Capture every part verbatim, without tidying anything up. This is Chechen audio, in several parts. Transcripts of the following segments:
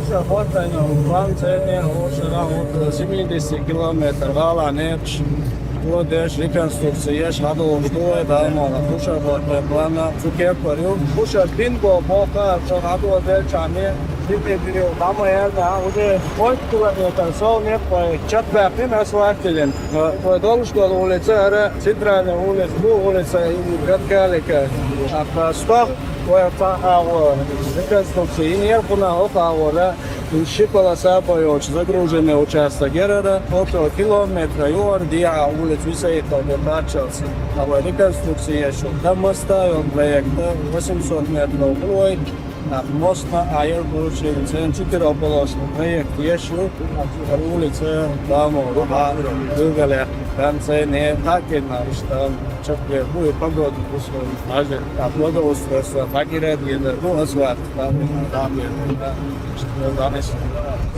План цӀена, вот, шера, вот, семьдесят километр гӀала некъаш, вот, деш, реконструкци еш, хьадолуш ду вай, Дала мукъалахь, ду шера, вот, план, цу кепара ю. Ду шера бин бо, бо, ха, шо хьадолу деча ме, дипе дирил, там, наверное, уже восемь километр, сол некъ вай, чат баьккхина, асфальт диллина. Вай долуш долу улица, ара, центральная улица, бу улица, и Гаткалика. А, стох, вай, ца, а, вот, реконструкция, и нерпуна, оха, вот, да. Ши полоса боьлча загруженный участок яра, около километра юххера дехьа улица висаийтал де паччалц. Ава реконструкция шу. Там моста йолу проекта восемьсот метров круглый. Так, мост на аэропорт шен цен четырёхполосный проект еш ю. Улица Дамо, Руха, Гюгеле, там цене, так и на, что там, чё, будет погода, условия. Даже, так, благоустройство, так и ряд, ну, асфальт. Цхьа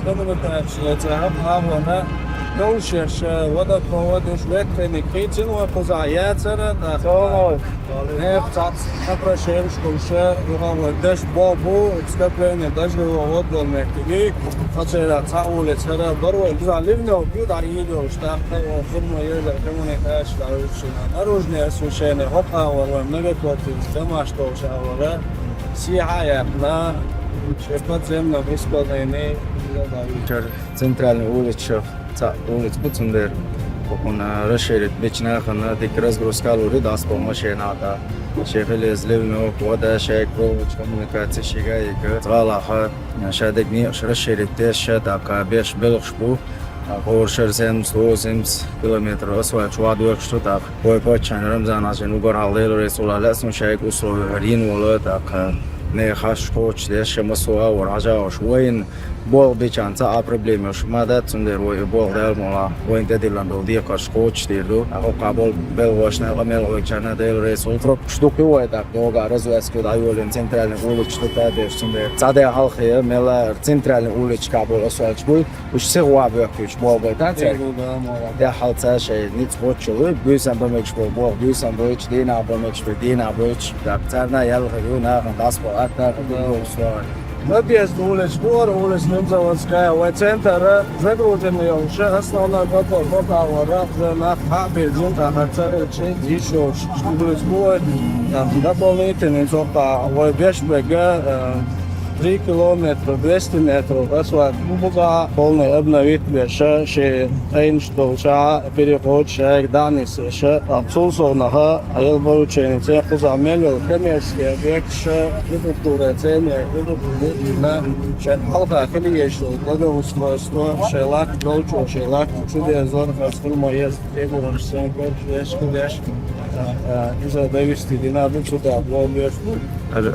хӀума дацахь, цхьа хӀума дацахь, вада кховадуш веттаниг хийцина вай кхузахь яцара, тӀаккха нехан цхьацца хьапрашераш хуьлуша, юха вай деш бо бу, скопление дождевого отдал меттиги, оцеран цхьа улица хӀара бар вай, кхузахь ливнев бу дӀа йийдолуш, тӀаккха вай хӀума езар коммуникацеш дӀа вуьйцуш. Наружное освещение, хӀокху агӀор вай многоквартирный домаш долчу агӀора, Сиха яхна, ши подземном исполнении. Центральный улица, цхьа улица бу цундела. ХӀокхунна расширить бича нахана дика разгрузка лур ду, дӀасабо машенах. Шен хила еза ливнов, вода, шайга проволочу коммуникаци шига а йига. ГӀалахьа, ша дерг некъаш расширить деш, ша тӀаккха беш белхаш бу. ХӀора шара семьдесят, восемьдесят километр асфальт чу ван доьхуш ду тӀаккха. Вай паччахьна Рамзан-Хьаьжин уггар хьалха Дела реза хуьлда лаьцна шайга условия хӀара йина волу тӀаккха. Нехан хьаш кхочушдеш, ша массо а агӀор хьажа а уьш. Вайна болх бичахьана цхьа а проблема йолуш ма дац, цундела вай и болх Дала мукъалахь, вайна тӀедиллина долу декхарш кхочушдийр ду. ХӀокху болу белхашна, къамел гӀойтучарна Дела реза хуьлда. Пробкаш дукха ю вай тӀаккха, догӀа развязка дӀайолийна, центральный улица ду тӀедеш, цундела. Цхьа де хьалхе, мелла центральный улицашкахь болу асфальташ буй. Уьш сиха ван бохкуьйтуш болу байтан цаьрга. ТӀаьххьалца шайн ницкъ кхоччуш вуй, буьйсан бан мегаш болу болх буьйсан бойтуш, дийнахь бан мегаш болу дийнахь бойтуш. ТӀаккха царна а ял хир ю, нахана дӀасабо атта, нахана ду йогӀуш вогӀу. Объезд улица бу, улица Минзаводская, вай центр загруженный йолуш, основной поток, поток вара, уже нах хьа а бирзина, тӀаккха ца хилча, йиш йолуш улица бу вай. ТӀаккха дополнительный цхьа вай беш бегга, э, Три километра, двести метров асфальт бу бузахь, полный обновить беш, шен тӀайнаш долчохь, переходаш шайга дӀа а нисбеш. Цул совнаха, Ӏел поручени цӀе кхузахь мел йолу коммерческий объекташ, инфраструктура цӀе мел, инфраструктура, шайн хьалха хила езаш йолу благоустройство, шайн латта долчо, шайн латта чудезор, хаза хӀума еза, тӀебургӀаш, сайн корпус деш, хӀу деш, а, а, иза довести дина ду цу тӀехь, ло беш бу.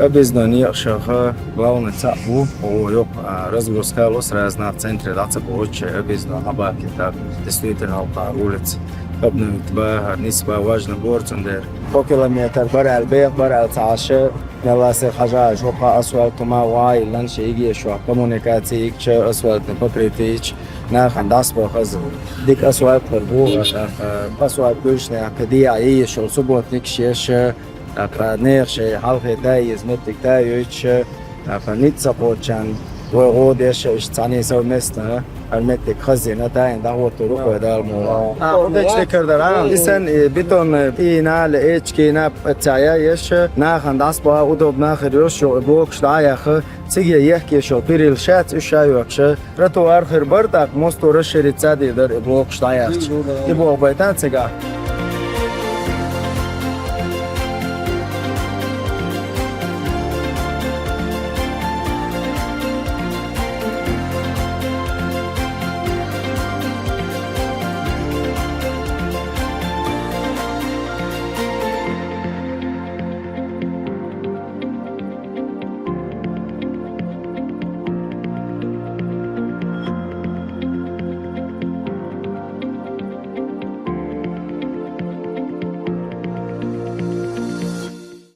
Объездной некъашха главный цхьаъ бу, оха йоккха, а, разгрузка ло сразу нах центре дӀа ца кхочуш, объездной хьабаккхийтар, действительно, хьалха улица обновить бан, нисбан важно бора цундела. Кхо километр бара аьлла, беха бара аьлла ца Ӏаш, мелла сиха хьажа, жопа асфальт хӀума ван а йиллина, шен йигеш йоккха коммуникаци йигча, асфальтный покрытие йича, нахана дӀасабо хаза. Дика асфальт хир бу, а, а, асфальт буьйшнехь, кхин дехьа йийш йолу субботникаш еш, ТӀаккха нехан шайн хьалхе тай еза меттиг тай йойтуш, тӀаккха ницкъ ца кхоччарна, вай гӀо деш а, иштта цхьаьна совместно, хӀара меттиг хазйина, тайна дӀахӀоттур ву вай Дала мукъалахь. ТӀаккха дечу декар дара, а? И санна, и бетонный, и нала, эчкина, цхьа я еш, нахана дӀасабо удобно хир йолуш, и блокаш дӀа а яхха, цига ехкеш йолу перил шаьц, уьш ша йоькуш, тротуар хир бара, тӀаккха мосту расширить ца дийр дара, и блокаш дӀаяхча. И блок байтан цигахь.